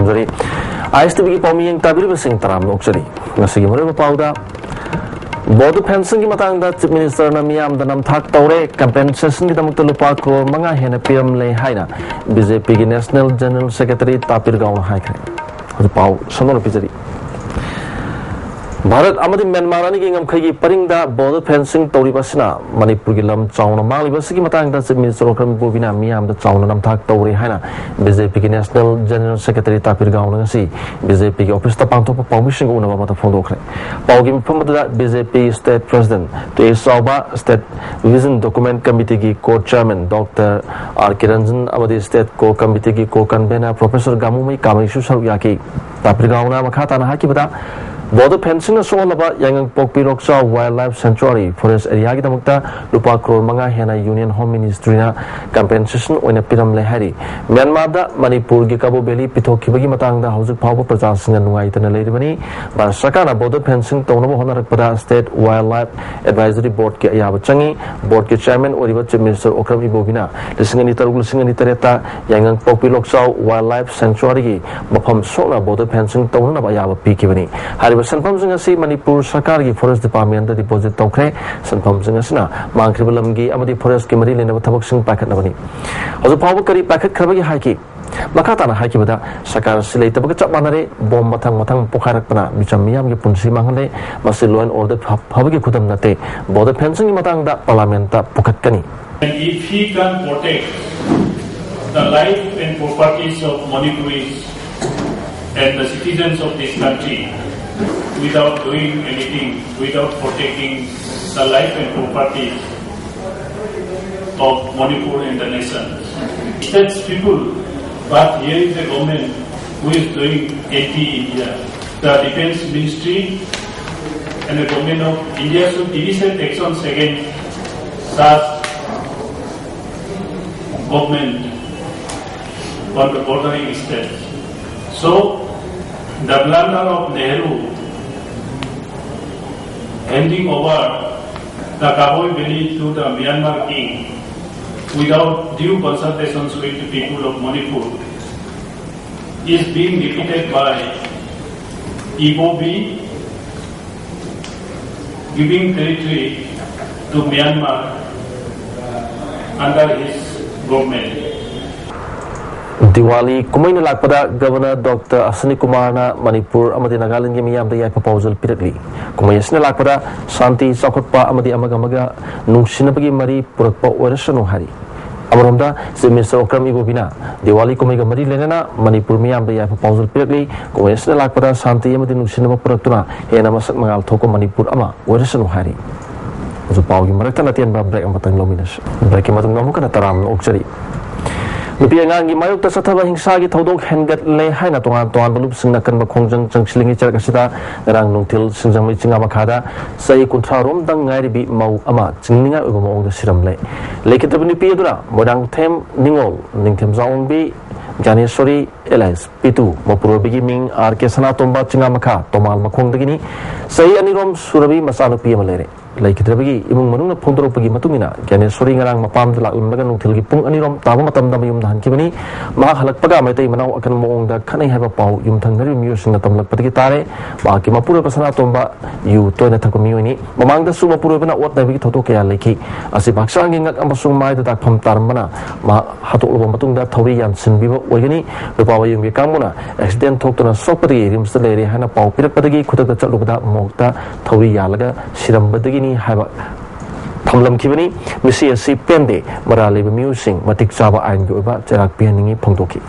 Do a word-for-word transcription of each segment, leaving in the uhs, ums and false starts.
ꯊꯝꯖꯔꯤ꯫ ꯑꯥꯏ ꯑꯦꯁ ꯇꯤ ꯚꯤꯒꯤ ꯄꯥꯎꯃꯤꯌꯦꯡ ꯇꯥꯕꯤꯔꯤꯕꯁꯤꯡ ꯇꯔꯥꯝꯅ ꯑꯣꯛꯆꯔꯤ꯫ ꯉꯁꯤꯒꯤ ꯃꯔꯨꯑꯣꯏꯕ ꯄꯥꯎꯗ, ꯕꯣꯗꯣ ꯐꯦꯟꯁꯤꯡꯒꯤ ꯃꯇꯥꯡꯗ ꯆꯤꯐ ꯃꯤꯅꯤꯁꯇꯔꯅ ꯃꯤꯌꯥꯝꯗ ꯅꯝꯊꯥꯛ ꯇꯧꯔꯦ, ꯀꯝꯄꯦꯟꯁꯦꯁꯟꯒꯤꯗꯃꯛꯇ ꯂꯨꯄꯥ ꯀ꯭ꯔꯣꯔ ꯃꯉꯥ ꯍꯦꯟꯅ ꯄꯤꯔꯝꯂꯦ ꯍꯥꯏꯅ ꯕꯤ ꯖꯦ ꯄꯤꯒꯤ ꯅꯦꯁꯅꯦꯜ ꯖꯦꯅꯔꯦꯜ ꯁꯦꯀ꯭ꯔꯦꯇꯔꯤ ꯇꯥꯄꯤꯔ ꯒꯥꯎꯅ ꯍꯥꯏꯈ꯭ꯔꯦ꯫ ꯍꯧꯖꯤꯛ ꯄꯥꯎ ꯁꯟꯗꯣꯛꯅ ꯄꯤꯖꯔꯤ꯫ ꯚꯥꯔꯠ ꯑꯃꯗꯤ ꯃ꯭ꯌꯥꯟꯃꯥꯔ ꯑꯅꯤꯒꯤ ꯉꯝꯈꯩꯒꯤ ꯄꯔꯤꯡꯗ ꯕꯣꯗꯣ ꯐꯦꯟꯁꯤꯡ ꯇꯧꯔꯤꯕ ꯑꯁꯤꯅ ꯃꯅꯤꯄꯨꯔꯒꯤ ꯂꯝ ꯆꯥꯎꯅ ꯃꯥꯡꯂꯤꯕ ꯑꯁꯤꯒꯤ ꯃꯇꯥꯡꯗ ꯆꯤꯐ ꯃꯤꯅꯤꯁꯇꯔ ꯑꯣꯀ꯭ꯔꯝ ꯏꯕꯣꯕꯤꯅ ꯃꯤꯌꯥꯝꯗ ꯆꯥꯎꯅ ꯅꯝꯊꯥꯛ ꯇꯧꯔꯦ ꯍꯥꯏꯅ ꯕꯤ ꯖꯦ ꯄꯤꯒꯤ ꯅꯦꯁꯅꯦꯜ ꯖꯦꯅꯔꯦꯜ ꯁꯦꯀ꯭ꯔꯦꯇꯔꯤ ꯇꯥꯄꯤꯔ ꯒꯥꯎꯅ ꯉꯁꯤ ꯕꯤ ꯖꯦ ꯄꯤꯒꯤ ꯑꯣꯐꯤꯁꯇ ꯄꯥꯡꯊꯣꯛꯄ ꯄꯥꯎꯃꯤꯁꯤꯡꯒ ꯎꯅꯕ ꯑꯃꯗ ꯐꯣꯡꯗꯣꯛꯈ꯭ꯔꯦ꯫ ꯄꯥꯎꯒꯤ ꯃꯤꯐꯝ ꯑꯗꯨꯗ ꯕꯤ ꯖꯦ ꯄꯤ ꯁ꯭ꯇꯦꯠ ꯄ꯭ꯔꯦꯁꯤꯗꯦꯟꯠ ꯇꯨ ꯑꯦꯁ ꯆꯥꯎꯕ, ꯁ꯭ꯇꯦꯠ ꯚꯤꯖꯟ ꯗꯣꯀꯨꯃꯦꯟꯠ ꯀꯃꯤꯇꯤꯒꯤ ꯀꯣ ꯆꯤꯌꯥꯔꯃꯦꯟ ꯗꯣꯛꯇꯔ ꯑꯥꯔ ꯀꯦ ꯔꯟꯖꯟ ꯑꯃꯗꯤ ꯁ꯭ꯇꯦꯠ ꯀꯣ ꯀꯃꯤꯇꯤꯒꯤ ꯀꯣ ꯀꯟꯚꯦꯅꯔ ꯄ꯭ꯔꯣꯐꯦꯁꯔ ꯒꯥꯃꯨꯃꯩ ꯀꯥꯃꯩꯁꯨ ꯁꯔꯨꯛ ꯌꯥꯈꯤ꯫ ꯇꯥꯄꯤꯔ ꯒꯥꯎꯅ ꯃꯈꯥ ꯇꯥꯅ ꯍꯥꯏꯈꯤꯕꯗ, ꯕꯣꯗꯣ ꯐꯦꯟꯁꯤꯡꯅ ꯁꯣꯛꯍꯜꯂꯕ ꯌꯥꯏꯉꯪꯄꯣꯛꯄꯤ ꯂꯣꯛꯆꯥꯎ ꯋꯥꯏꯜꯗ ꯂꯥꯏꯐ ꯁꯦꯟꯆꯨꯋꯥꯔꯤ ꯐꯣꯔꯦꯁ꯭ꯠ ꯑꯦꯔꯤꯌꯥꯒꯤꯗꯃꯛꯇ ꯂꯨꯄꯥ ꯀ꯭ꯔꯣꯔ ꯃꯉꯥ ꯍꯦꯟꯅ ꯌꯨꯅꯤꯌꯟ ꯍꯣꯝ ꯃꯤꯅꯤꯁꯇ꯭ꯔꯤꯅ ꯀꯝꯄꯦꯟꯁꯦꯁꯟ ꯑꯣꯏꯅ ꯄꯤꯔꯝꯂꯦ ꯍꯥꯏꯔꯤ꯫ ꯃ꯭ꯌꯥꯟꯃꯥꯔꯗ ꯃꯅꯤꯄꯨꯔꯒꯤ ꯀꯕꯣ ꯚꯦꯂꯤ ꯄꯤꯊꯣꯛꯈꯤꯕꯒꯤ ꯃꯇꯥꯡꯗ ꯍꯧꯖꯤꯛ ꯐꯥꯎꯕ ꯄ꯭ꯔꯖꯥꯁꯤꯡꯅ ꯅꯨꯡꯉꯥꯏꯇꯅ ꯂꯩꯔꯤꯕꯅꯤ꯫ ꯚꯥꯔꯠ ꯁꯔꯀꯥꯔꯅ ꯕꯣꯗꯣ ꯐꯦꯟꯁꯤꯡ ꯇꯧꯅꯕ ꯍꯣꯠꯅꯔꯛꯄꯗ ꯁ꯭ꯇꯦꯠ ꯋꯥꯏꯜꯗ ꯂꯥꯏꯐ ꯑꯦꯗꯚꯥꯏꯖꯔꯤ ꯕꯣꯔꯗꯀꯤ ꯑꯌꯥꯕ ꯆꯪꯏ꯫ ꯕꯣꯔꯗꯀꯤ ꯆꯤꯌꯥꯔꯃꯦꯟ ꯑꯣꯏꯔꯤꯕ ꯆꯤꯐ ꯃꯤꯅꯤꯁꯇꯔ ꯑꯣꯀ꯭ꯔꯝ ꯏꯕꯣꯕꯤꯅ ꯂꯤꯁꯤꯡ ꯑꯅꯤ ꯇꯔꯨꯛ, ꯂꯤꯁꯤꯡ ꯑꯅꯤ ꯇꯔꯦꯠꯇ ꯌꯥꯏꯉꯪꯄꯣꯛꯄꯤ ꯂꯣꯛꯆꯥꯎ ꯋꯥꯏꯜꯗ ꯂꯥꯏꯐ ꯁꯦꯟꯆꯨꯋꯥꯔꯤꯒꯤ ꯃꯐꯝ ꯁꯣꯛꯅ ꯕꯣꯗꯣ ꯐꯦꯟꯁꯤꯡ ꯇꯧꯅꯅꯕ ꯑꯌꯥꯕ ꯄꯤꯈꯤꯕꯅꯤ꯫ ꯍꯥꯏꯔꯤꯕ ꯁꯦꯟꯐꯝꯁꯤꯡ ꯑꯁꯤ ꯃꯅꯤꯄꯨꯔ ꯁꯔꯀꯥꯔꯒꯤ ꯐꯣꯔꯦꯁ꯭ꯠ ꯗꯤꯄꯥꯔꯠꯃꯦꯟꯠꯇ ꯗꯤꯄꯣꯖꯤꯠ ꯇꯧꯈ꯭ꯔꯦ꯫ ꯁꯦꯟꯐꯝꯁꯤꯡ ꯑꯁꯤꯅ ꯃꯥꯡꯈ꯭ꯔꯤꯕ ꯂꯝꯒꯤ ꯑꯃꯗꯤ ꯐꯣꯔꯦꯁ꯭ꯠꯀꯤ ꯃꯔꯤ ꯂꯩꯅꯕ ꯊꯕꯛꯁꯤꯡ ꯄꯥꯏꯈꯠꯅꯕꯅꯤ꯫ ꯍꯧꯖꯤꯛ ꯐꯥꯎꯕ ꯀꯔꯤ ꯄꯥꯏꯈꯠꯈ꯭ꯔꯕꯒꯦ ꯍꯥꯏꯈꯤ? ꯃꯈꯥ ꯇꯥꯅ ꯍꯥꯏꯈꯤꯕꯗ, ꯁꯔꯀꯥꯔ ꯑꯁꯤ ꯂꯩꯇꯕꯒ ꯆꯞ ꯃꯥꯟꯅꯔꯦ, ꯕꯣꯝ ꯃꯊꯪ ꯃꯊꯪ ꯄꯣꯈꯥꯏꯔꯛꯄꯅ ꯃꯤꯆꯝ ꯃꯤꯌꯥꯝꯒꯤ ꯄꯨꯟꯁꯤ ꯃꯥꯡꯍꯜꯂꯦ, ꯃꯁꯤ law and order ꯐ-, ꯐꯕꯒꯤ ꯈꯨꯗꯝ ꯅꯠꯇꯦ, ꯕꯣꯗꯣ ꯐꯦꯟꯁꯤꯡꯒꯤ ꯃꯇꯥꯡꯗ ꯄꯥꯔꯂꯤꯌꯥꯃꯦꯟꯠꯇ ꯄꯨꯈꯠꯀꯅꯤ꯫ And if he can protect the life and properties of Manipuris and the citizens of this country without doing anything, without protecting the life and properties of Manipur and the nation. States people, but here is a government who is doing anti-India. The Defense Ministry and the government of India should initiate actions against such government on the bordering states. So, the blunder of Nehru handing over the Kaboi Valley to the Myanmar king without due consultations with the people of Manipur is being repeated by Ibobi, giving territory to Myanmar under his government. Diwali ꯀꯨꯝꯍꯩꯅ ꯂꯥꯛꯄꯗ governor doctor ꯑꯁꯅꯤ ꯀꯨꯃꯥꯔꯅ ꯃꯅꯤꯄꯨꯔ ꯑꯃꯗꯤ ꯅꯥꯒꯥꯂꯦꯟꯒꯤ ꯃꯤꯌꯥꯝꯗ ꯌꯥꯏꯐ ꯄꯥꯎꯖꯦꯜ ꯄꯤꯔꯛꯂꯤ꯫ ꯀꯨꯝꯍꯩ ꯑꯁꯤꯅ ꯂꯥꯛꯄꯗ ꯁꯥꯟꯇꯤ, ꯆꯥꯎꯈꯠꯄ ꯑꯃꯗꯤ ꯑꯃꯒ ꯑꯃꯒ ꯅꯨꯡꯁꯤꯅꯕꯒꯤ ꯃꯔꯤ ꯄꯨꯔꯛꯄ ꯑꯣꯏꯔꯁꯅꯨ ꯍꯥꯏꯔꯤ꯫ ꯑꯃꯔꯣꯝꯗ, ꯆꯤꯐ ꯃꯤꯅꯤꯁꯇꯔ ꯑꯣꯀ꯭ꯔꯝ ꯏꯕꯣꯕꯤꯅ ꯗꯤꯋꯥꯂꯤ ꯀꯨꯝꯍꯩꯒ ꯃꯔꯤ ꯂꯩꯅꯅ ꯃꯅꯤꯄꯨꯔ ꯃꯤꯌꯥꯝꯗ ꯌꯥꯏꯐ ꯄꯥꯎꯖꯦꯜ ꯄꯤꯔꯛꯂꯤ꯫ ꯀꯨꯝꯍꯩ ꯑꯁꯤꯅ ꯂꯥꯛꯄꯗ ꯁꯥꯟꯇꯤ ꯑꯃꯗꯤ ꯅꯨꯡꯁꯤꯅꯕ ꯄꯨꯔꯛꯇꯨꯅ ꯍꯦꯟꯅ ꯃꯁꯛ ꯃꯉꯥꯜ ꯊꯣꯛꯄ ꯃꯅꯤꯄꯨꯔ ꯑꯃ ꯑꯣꯏꯔꯁꯅꯨ ꯍꯥꯏꯔꯤ꯫ ꯍꯧꯖꯤꯛ ꯄꯥꯎꯒꯤ ꯃꯔꯛꯇ ꯑꯇꯦꯟꯕ ꯕ꯭ꯔꯦꯛ ꯑꯃꯇꯪ ꯂꯧꯃꯤꯟꯅꯁꯤ꯫ ꯕ꯭ꯔꯦꯛꯀꯤ ꯃꯇꯨꯡꯗ ꯑꯃꯨꯛ ꯍꯟꯅ ꯇꯔꯥꯝꯅ ꯑꯣꯛꯆꯔꯤ꯫ ꯅꯨꯄꯤ ꯑꯉꯥꯡꯒꯤ ꯃꯥꯌꯣꯛꯇ ꯆꯠꯊꯕ ꯍꯤꯡꯁꯥꯒꯤ ꯊꯧꯗꯣꯛ ꯍꯦꯟꯒꯠꯂꯦ ꯍꯥꯏꯅ ꯇꯣꯉꯥꯟ ꯇꯣꯉꯥꯟꯕ ꯂꯨꯞꯁꯤꯡꯅ ꯑꯀꯟꯕ ꯈꯣꯡꯖꯪ ꯆꯪꯁꯤꯜꯂꯤꯉꯩ ꯆꯔꯛ ꯑꯁꯤꯗ ꯉꯔꯥꯡ ꯅꯨꯡꯊꯤꯜ ꯁꯤꯡꯖꯃꯩ ꯆꯤꯡꯉꯥ ꯃꯈꯥꯗ ꯆꯍꯤ ꯀꯨꯟꯊ꯭ꯔꯥ ꯔꯣꯝꯗꯪ ꯉꯥꯏꯔꯤꯕꯤ ꯃꯧ ꯑꯃ ꯆꯤꯡꯅꯤꯡꯉꯥꯏ ꯑꯣꯏꯕ ꯃꯑꯣꯡꯗ ꯁꯤꯔꯝꯂꯦ꯫ ꯂꯩꯈꯤꯗ꯭ꯔꯕ ꯅꯨꯄꯤ ꯑꯗꯨꯅ ꯃꯣꯏꯔꯥꯡꯊꯦꯝ ꯅꯤꯉꯣꯜ, ꯅꯤꯡꯊꯦꯝꯖꯥꯑꯣꯡꯕꯤ ꯒ꯭ꯌꯥꯅꯦꯁꯣꯔꯤ, ꯑꯦꯂꯥꯏꯟꯁ ꯄꯤꯇꯨ, ꯃꯄꯨꯔꯣꯏꯕꯒꯤ ꯃꯤꯡ ꯑꯥꯔ ꯀꯦ ꯁꯅꯥꯇꯣꯝꯕ, ꯆꯤꯡꯉꯥ ꯃꯈꯥ ꯇꯣꯃꯥꯜ ꯃꯈꯣꯡꯗꯒꯤꯅꯤ꯫ ꯆꯍꯤ ꯑꯅꯤ ꯔꯣꯝ ꯁꯨꯔꯕꯤ ꯃꯆꯥꯅꯨꯄꯤ ꯑꯃ ꯂꯩꯔꯦ꯫ ꯂꯩꯈꯤꯗ꯭ꯔꯕꯒꯤ ꯏꯃꯨꯡ ꯃꯅꯨꯡꯅ ꯐꯣꯡꯗꯣꯔꯛꯄꯒꯤ ꯃꯇꯨꯡ ꯏꯟꯅ, ꯒ꯭ꯌꯥꯅꯦꯁꯣꯔꯤ ꯉꯔꯥꯡ ꯃꯄꯥꯝꯗ ꯂꯥꯛꯂꯝꯂꯒ ꯅꯨꯡꯊꯤꯜꯒꯤ ꯄꯨꯡ ꯑꯅꯤ ꯔꯣꯝ ꯇꯥꯕ ꯃꯇꯝꯗ ꯃꯌꯨꯝꯗ ꯍꯟꯈꯤꯕꯅꯤ꯫ ꯃꯍꯥꯛ ꯍꯜꯂꯛꯄꯒ ꯃꯩꯇꯩ ꯃꯅꯥꯎ ꯑꯀꯟꯕ ꯃꯑꯣꯡꯗ ꯈꯠꯅꯩ ꯍꯥꯏꯕ ꯄꯥꯎ ꯌꯨꯝꯊꯪꯅꯔꯤꯕ ꯃꯤꯑꯣꯏꯁꯤꯡꯅ ꯇꯝꯂꯛꯄꯗꯒꯤ ꯇꯥꯔꯦ꯫ ꯃꯍꯥꯛꯀꯤ ꯃꯄꯨꯔꯣꯏꯕ ꯁꯅꯥꯇꯣꯝꯕ ꯌꯨ ꯇꯣꯏꯅ ꯊꯛꯄ ꯃꯤꯑꯣꯏꯅꯤ꯫ ꯃꯃꯥꯡꯗꯁꯨ ꯃꯄꯨꯔꯣꯏꯕꯅ ꯑꯣꯠ ꯅꯩꯕꯒꯤ ꯊꯧꯗꯣꯛ ꯀꯌꯥ ꯂꯩꯈꯤ꯫ ꯑꯁꯤꯕꯨ ꯍꯛꯆꯥꯡꯒꯤ ꯉꯛ ꯑꯃꯁꯨꯡ ꯃꯥꯏꯗ ꯗꯥꯛꯐꯝ ꯇꯥꯔꯝꯕꯅ ꯃꯍꯥꯛ ꯍꯥꯠꯇꯣꯛꯂꯕ ꯃꯇꯨꯡꯗ ꯊꯧꯔꯤ ꯌꯥꯟꯁꯤꯟꯕꯤꯕ ꯑꯣꯏꯒꯅꯤ꯫ ꯅꯨꯄꯥ ꯃꯌꯨꯝꯒꯤ ꯀꯥꯡꯕꯨꯅ ꯑꯦꯛꯁꯤꯗꯦꯟ ꯊꯣꯛꯇꯨꯅ ꯁꯣꯛꯄꯗꯒꯤ ꯔꯤꯝꯁꯇ ꯂꯩꯔꯦ ꯍꯥꯏꯅ ꯄꯥꯎ ꯄꯤꯔꯛꯄꯗꯒꯤ ꯈꯨꯗꯛꯇ ꯆꯠꯂꯨꯕꯗ ꯃꯣꯔꯒꯇ ꯊꯧꯔꯤ ꯌꯥꯜꯂꯒ ꯁꯤꯔꯝꯕꯗꯒꯤꯅꯤ ꯍꯥꯏꯕ ꯊꯝꯂꯝꯈꯤꯕꯅꯤ꯫ ꯃꯤꯁꯤ ꯑꯁꯤ ꯄꯦꯟꯗꯦ, ꯃꯔꯥꯜ ꯂꯩꯕ ꯃꯤꯑꯣꯏꯁꯤꯡ ꯃꯇꯤꯛ ꯆꯥꯕ ꯑꯥꯏꯟꯒꯤ ꯑꯣꯏꯕ ꯆꯩꯔꯥꯛ ꯄꯤꯍꯟꯅꯤꯡꯏ ꯐꯣꯡꯗꯣꯛꯈꯤ꯫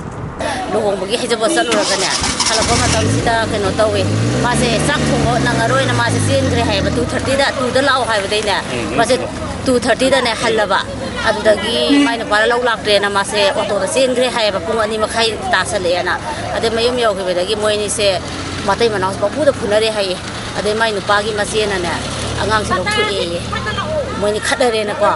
ꯂꯨꯍꯣꯡꯕꯒꯤ ꯍꯩꯖꯕ ꯆꯠꯂꯨꯔꯒꯅꯦ, ꯍꯜꯂꯛꯄ ꯃꯇꯝꯁꯤꯗ ꯀꯩꯅꯣ ꯇꯧꯋꯦ, ꯃꯥꯁꯦ ꯆꯥꯛ ꯊꯣꯡꯕ ꯅꯪꯉꯔꯣꯏꯅ ꯃꯥꯁꯦ ꯆꯦꯟꯈ꯭ꯔꯦ ꯍꯥꯏꯌꯦꯕ꯫ ꯇꯨ ꯊꯥꯔꯇꯤꯗ, ꯇꯨꯗ ꯂꯥꯛꯑꯣ ꯍꯥꯏꯕꯗꯩꯅꯦ, ꯃꯥꯁꯦ ꯇꯨ ꯊꯥꯔꯇꯤꯗꯅꯦ ꯍꯜꯂꯕ꯫ ꯑꯗꯨꯗꯒꯤ ꯃꯥꯏ ꯅꯨꯄꯥꯅ ꯂꯧ ꯂꯥꯛꯇ꯭ꯔꯦꯅ ꯃꯥꯁꯦ ꯑꯣꯇꯣꯗ ꯆꯦꯟꯈ꯭ꯔꯦ ꯍꯥꯏꯌꯦꯕ, ꯄꯨꯡ ꯑꯅꯤ ꯃꯈꯥꯏ ꯇꯥꯁꯜꯂꯛꯑꯦꯅ꯫ ꯑꯗꯩ ꯃꯌꯨꯝ ꯌꯧꯈꯤꯕꯗꯒꯤ ꯃꯣꯏ ꯑꯅꯤꯁꯦ ꯃꯇꯩ ꯃꯅꯥꯎꯁꯦ ꯄꯪꯐꯨꯗ ꯐꯨꯅꯔꯦ ꯍꯥꯏꯌꯦ꯫ ꯑꯗꯩ ꯃꯥꯏ ꯅꯨꯄꯥꯒꯤ ꯃꯆꯦꯅꯅꯦ, ꯑꯉꯥꯡꯁꯦ ꯂꯧꯊꯣꯛꯑꯦꯌꯦ꯫ ꯃꯣꯏꯅꯤ ꯈꯠꯅꯔꯦꯅꯀꯣ,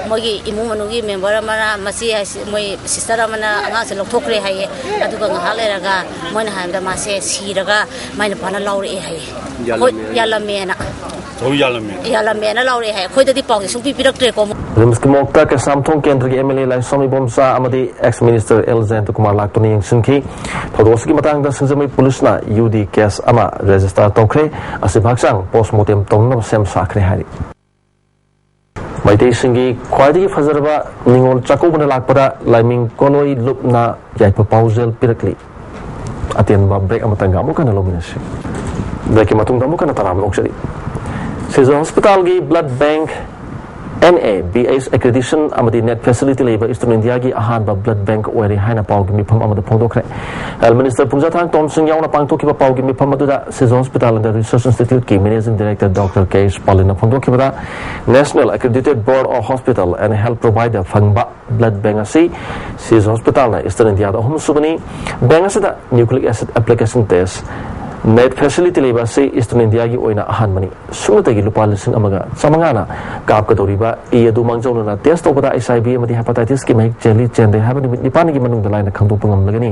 ꯃꯣꯏꯒꯤ ꯏꯃꯨꯡ ꯃꯅꯨꯡꯒꯤ ꯃꯦꯝꯕꯔ ꯑꯃꯅ, ꯃꯆꯦ ꯍꯥꯏꯁꯤ, ꯃꯣꯏ ꯁꯤꯁꯇꯔ ꯑꯃꯅ ꯑꯉꯥꯡꯁꯦ ꯂꯧꯊꯣꯛꯈ꯭ꯔꯦ ꯍꯥꯏꯌꯦ꯫ ꯑꯗꯨꯒ ꯉꯥꯏꯍꯥꯛ ꯂꯩꯔꯒ ꯃꯣꯏꯅ ꯍꯥꯏꯕꯗ ꯃꯥꯁꯦ ꯁꯤꯔꯒ ꯃꯥꯏ ꯅꯨꯄꯥꯅ ꯂꯧꯔꯛꯑꯦ ꯍꯥꯏꯌꯦ꯫ ꯑꯩꯈꯣꯏ ꯌꯥꯜꯂꯝꯃꯦꯅ꯫ ꯌꯥꯜꯂꯝꯃꯦꯅ ꯂꯧꯔꯦ ꯍꯥꯏ꯫ ꯑꯩꯈꯣꯏꯗꯗꯤ ꯄꯥꯎꯁꯦ ꯁꯨꯡꯄꯤ ꯄꯤꯔꯛꯇ꯭ꯔꯦꯀꯣ꯫ ꯔꯤꯝꯁꯀꯤ ꯃꯣꯛꯇ ꯀꯩꯁꯥꯝꯊꯣꯡ ꯀꯦꯟꯗ꯭ꯔꯒꯤ ꯑꯦꯝ ꯑꯦꯜ ꯑꯦ ꯂꯥꯏꯁ꯭ꯔꯝ ꯏꯕꯣꯝꯆꯥ ꯑꯃꯗꯤ ꯑꯦꯛꯁ ꯃꯤꯅꯤꯁꯇꯔ ꯑꯦꯜ ꯖꯌꯟꯇꯀꯨꯃꯥꯔ ꯂꯥꯛꯇꯨꯅ ꯌꯦꯡꯁꯤꯟꯈꯤ꯫ ꯊꯧꯗꯣꯛ ꯑꯁꯤꯒꯤ ꯃꯇꯥꯡꯗ ꯁꯤꯡꯖꯃꯩ ꯄꯨꯂꯤꯁꯅ ꯌꯨ ꯗꯤ ꯀꯦꯁ ꯑꯃ ꯔꯦꯖꯤꯁꯇꯥꯔ ꯇꯧꯈ꯭ꯔꯦ꯫ ꯑꯁꯤꯕꯨ ꯍꯛꯆꯥꯡ ꯄꯣꯁꯃꯣꯔꯇꯦꯝ ꯇꯧꯅꯅꯕ ꯁꯦꯝ ꯁꯥꯈ꯭ꯔꯦ ꯍꯥꯏꯔꯤ꯫ ꯃꯩꯇꯩꯁꯤꯡꯒꯤ ꯈ꯭ꯋꯥꯏꯗꯒꯤ ꯐꯖꯔꯕ ꯅꯤꯉꯣꯜ ꯆꯥꯛꯀꯧꯕꯅ ꯂꯥꯛꯄꯗ ꯂꯥꯏꯃꯤꯡ ꯀꯣꯂꯣꯏ ꯂꯨꯞꯅ ꯌꯥꯏꯐ ꯄꯥꯎꯖꯦꯜ ꯄꯤꯔꯛꯂꯤ꯫ ꯑꯇꯦꯟꯕ ꯕ꯭ꯔꯦꯛ ꯑꯃꯇꯪꯒ ꯑꯃꯨꯛ ꯍꯟꯅ ꯂꯧꯃꯤꯟꯅꯁꯤ꯫ ꯕ꯭ꯔꯦꯛꯀꯤ ꯃꯇꯨꯡꯗ ꯑꯃꯨꯛ ꯍꯟꯅ ꯇꯔꯥꯝꯅ ꯑꯣꯛꯆꯔꯤ꯫ ꯁꯤꯖ ꯍꯣꯁꯄꯤꯇꯥꯜꯒꯤ blood bank N A B H accreditation ꯑꯃꯗꯤ ꯅꯦꯠ ꯐꯦꯁꯤꯂꯤꯇꯤ ꯂꯩꯕ ꯏꯁꯇꯔꯟ ꯏꯟꯗꯤꯌꯥꯒꯤ ꯑꯍꯥꯟꯕ ꯕ꯭ꯂꯗ ꯕꯦꯡꯛ ꯑꯣꯏꯔꯦ ꯍꯥꯏꯅ ꯄꯥꯎꯒꯤ ꯃꯤꯐꯝ ꯑꯃꯗ ꯐꯣꯡꯗꯣꯛꯈ꯭ꯔꯦ꯫ ꯍꯦꯜꯊ ꯃꯤꯅꯤꯁꯇꯔ ꯄꯨꯡꯖꯥꯊꯥꯡ ꯇꯣꯟꯁꯤꯡ ꯌꯥꯎꯅ ꯄꯥꯡꯊꯣꯛꯈꯤꯕ ꯄꯥꯎꯒꯤ ꯃꯤꯐꯝ ꯑꯗꯨꯗ ꯁꯤꯖ ꯍꯣꯁꯄꯤꯇꯥꯜ ꯑꯦꯟꯗ ꯔꯤꯁꯔꯁ ꯏꯟꯁꯇꯤꯇ꯭ꯌꯨꯠꯀꯤ managing director doctor K S ꯄꯥꯂꯤꯟꯅ ꯐꯣꯡꯗꯣꯛꯈꯤꯕꯗ, National Accredited Board of Hospital and Health Provider ꯐꯪꯕ ꯕ꯭ꯂꯗ ꯕꯦꯡꯛ ꯑꯁꯤ ꯁꯤꯖ ꯍꯣꯁꯄꯤꯇꯥꯜꯅ ꯏꯁꯇꯔꯟ ꯏꯟꯗꯤꯌꯥꯗ ꯑꯍꯨꯝꯁꯨꯕꯅꯤ꯫ ꯕꯦꯡꯛ ꯑꯁꯤꯗ nucleic acid application test, NAT facility ꯂꯩꯕ ꯑꯁꯤ ꯏꯁꯇꯔꯟ ꯏꯟꯗꯤꯌꯥꯒꯤ ꯑꯣꯏꯅ ꯑꯍꯥꯟꯕꯅꯤ꯫ ꯁꯨꯞꯅꯇꯒꯤ ꯂꯨꯄꯥ ꯂꯤꯁꯤꯡ ꯑꯃꯒ ꯆꯥꯃꯉꯥꯅ ꯀꯥꯞꯀꯗꯧꯔꯤꯕ ꯏ ꯑꯗꯨ ꯃꯥꯡꯖꯧꯅꯅ ꯇꯦꯁ ꯇꯧꯕꯗ ꯑꯩꯆ ꯑꯥꯏ ꯚꯤ ꯑꯃꯗꯤ ꯍꯦꯄꯥꯇꯥꯏꯇꯤꯁꯀꯤ ꯃꯍꯤꯛ ꯆꯦꯜꯂꯤ ꯆꯦꯟꯗꯦ ꯍꯥꯏꯕ ꯅꯨꯃꯤꯠ ꯅꯤꯄꯥꯟꯒꯤ ꯃꯅꯨꯡꯗ ꯂꯥꯏꯅ ꯈꯪꯗꯣꯛꯄ ꯉꯝꯂꯒꯅꯤ꯫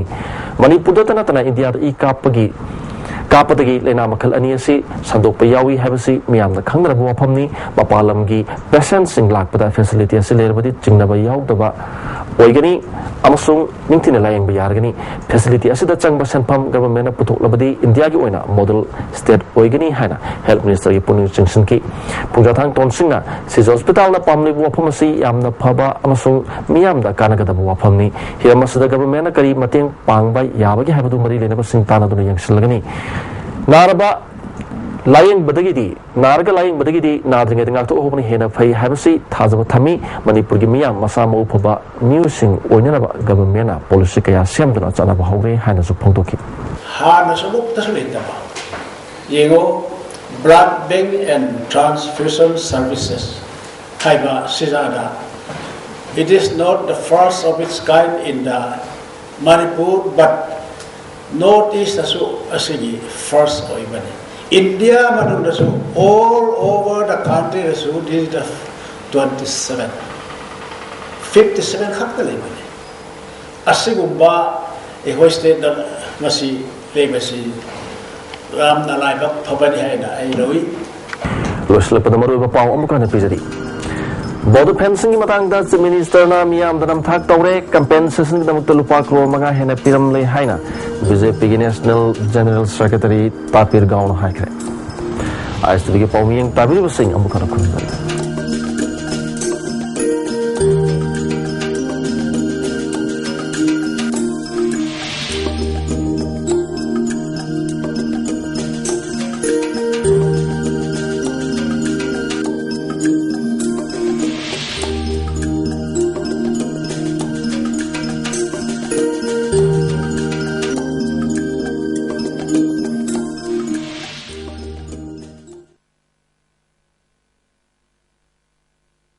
ꯃꯅꯤꯄꯨꯔꯗꯇ ꯅꯠꯇꯅ ꯏꯟꯗꯤꯌꯥꯗ ꯏ ꯀꯥꯞꯄꯒꯤ, ꯀꯥꯞꯄꯗꯒꯤ ꯂꯥꯏꯅꯥ ꯃꯈꯜ ꯑꯅꯤ ꯑꯁꯤ ꯁꯟꯗꯣꯛꯄ ꯌꯥꯎꯏ ꯍꯥꯏꯕꯁꯤ ꯃꯤꯌꯥꯝꯅ ꯈꯪꯅꯔꯕ ꯋꯥꯐꯝꯅꯤ꯫ ꯃꯄꯥꯟ ꯂꯝꯒꯤ ꯄꯦꯁꯦꯟꯠꯁꯤꯡ ꯂꯥꯛꯄꯗ ꯐꯦꯁꯤꯂꯤꯇꯤ ꯑꯁꯤ ꯂꯩꯔꯕꯗꯤ ꯆꯤꯡꯅꯕ ꯌꯥꯎꯗꯕ ꯑꯣꯏꯒꯅꯤ ꯑꯃꯁꯨꯡ ꯅꯤꯡꯊꯤꯅ ꯂꯥꯌꯦꯡꯕ ꯌꯥꯔꯒꯅꯤ꯫ ꯐꯦꯁꯤꯂꯤꯇꯤ ꯑꯁꯤꯗ ꯆꯪꯕ ꯁꯦꯟꯐꯝ ꯒꯚꯔꯟꯃꯦꯟꯠꯅ ꯄꯨꯊꯣꯛꯂꯕꯗꯤ ꯏꯟꯗꯤꯌꯥꯒꯤ ꯑꯣꯏꯅ ꯃꯣꯗꯦꯜ ꯁ꯭ꯇꯦꯠ ꯑꯣꯏꯒꯅꯤ ꯍꯥꯏꯅ ꯍꯦꯜꯊ ꯃꯤꯅꯤꯁꯇꯔꯒꯤ ꯄꯨꯛꯅꯤꯡ ꯆꯤꯡꯁꯤꯟꯈꯤ꯫ ꯄꯨꯡꯖꯥꯊꯥꯡ ꯇꯣꯟꯁꯤꯡꯅ ꯁꯤꯖ ꯍꯣꯁꯄꯤꯇꯥꯜꯅ ꯄꯥꯝꯂꯤꯕ ꯋꯥꯐꯝ ꯑꯁꯤ ꯌꯥꯝꯅ ꯐꯕ ꯑꯃꯁꯨꯡ ꯃꯤꯌꯥꯝꯗ ꯀꯥꯟꯅꯒꯗꯕ ꯋꯥꯐꯝꯅꯤ꯫ ꯍꯤꯔꯝ ꯑꯁꯤꯗ ꯒꯚꯔꯟꯃꯦꯟꯠꯅ ꯀꯔꯤ ꯃꯇꯦꯡ ꯄꯥꯡꯕ ꯌꯥꯕꯒꯦ ꯍꯥꯏꯕꯗꯨ ꯃꯔꯤ ꯂꯩꯅꯕꯁꯤꯡ ꯇꯥꯟꯅꯗꯨꯅ ꯌꯦꯡꯁꯤꯜꯂꯒꯅꯤ꯫ ꯅꯥꯔꯕ ꯂꯥꯌꯦꯡꯕꯗꯒꯤꯗꯤ, ꯅꯥꯔꯒ ꯂꯥꯌꯦꯡꯕꯗꯒꯤꯗꯤ ꯅꯥꯗ꯭ꯔꯤꯉꯩꯗ ꯉꯥꯛꯊꯣꯛꯍꯧꯕꯅ ꯍꯦꯟꯅ ꯐꯩ ꯍꯥꯏꯕꯁꯤ ꯊꯥꯖꯕ ꯊꯝꯃꯤ꯫ ꯃꯅꯤꯄꯨꯔꯒꯤ ꯃꯤꯌꯥꯝ ꯃꯁꯥ ꯃꯎ ꯐꯕ ꯃꯤꯑꯣꯏꯁꯤꯡ ꯑꯣꯏꯅꯅꯕ ꯒꯚꯔꯟꯃꯦꯟꯠꯅ ꯄꯣꯂꯤꯁꯤ ꯀꯌꯥ ꯁꯦꯝꯗꯨꯅ ꯆꯠꯅꯕ ꯍꯧꯔꯦ ꯍꯥꯏꯅꯁꯨ ꯐꯣꯡꯗꯣꯛꯈꯤ꯫ ꯍꯥꯟꯅꯁꯨ ꯑꯃꯨꯛꯇꯁꯨ ꯂꯩꯇꯕ꯫ ꯌꯦꯡꯉꯣ, Blood Bank and Transfusion Services ꯍꯥꯏꯕ ꯁꯤꯖꯥꯗ, it is not the first of its kind in the Manipur, but North East ꯇꯁꯨ ꯑꯁꯤꯒꯤ ꯐꯥꯔꯁ ꯑꯣꯏꯕꯅꯤ꯫ ꯏꯟꯗꯤꯌꯥ ꯃꯅꯨꯡꯗꯁꯨ, all over the country ꯗꯁꯨ, this is the twenty seven, fifty seven ꯈꯛꯇ ꯂꯩꯕꯅꯤ꯫ ꯑꯁꯤꯒꯨꯝꯕ ꯑꯩꯈꯣꯏ ꯁ꯭ꯇꯦꯠꯇ ꯃꯁꯤ ꯂꯩꯕꯁꯤ ꯌꯥꯝꯅ ꯂꯥꯏꯕꯛ ꯐꯕꯅꯤ ꯍꯥꯏꯅ ꯑꯩ ꯂꯧꯏ꯫ ꯂꯣꯏꯁꯤꯜꯂꯛꯄꯗ ꯃꯔꯨꯑꯣꯏꯕ ꯄꯥꯎ ꯑꯃꯨꯛ ꯍꯟꯅ ꯄꯤꯖꯔꯤ꯫ ꯕꯣꯗꯣ ꯐꯦꯟꯁꯤꯡꯒꯤ ꯃꯇꯥꯡꯗ ꯆꯤꯐ ꯃꯤꯅꯤꯁꯇꯔꯅ ꯃꯤꯌꯥꯝꯗ ꯅꯝꯊꯥꯛ ꯇꯧꯔꯦ, ꯀꯝꯄꯦꯟꯁꯦꯁꯟꯒꯤꯗꯃꯛꯇ ꯂꯨꯄꯥ ꯀ꯭ꯔꯣꯔ ꯃꯉꯥ ꯍꯦꯟꯅ ꯄꯤꯔꯝꯂꯦ ꯍꯥꯏꯅ ꯕꯤꯖꯦꯄꯤꯒꯤ ꯅꯦꯁꯅꯦꯜ ꯖꯦꯅꯔꯦꯜ ꯁꯦꯀ꯭ꯔꯦꯇꯔꯤ ꯇꯥꯄꯤꯔ ꯒꯥꯎꯅ ꯍꯥꯏꯈ꯭ꯔꯦ꯫ ꯑꯥꯏ ꯑꯦꯁ ꯇꯤꯚꯤꯒꯤ ꯄꯥꯎꯃꯤꯌꯦꯡ ꯇꯥꯕꯤꯔꯤꯕꯁꯤꯡ ꯑꯃꯨꯛ ꯍꯟꯅ ꯈꯨꯔꯨꯝꯖꯔꯤ꯫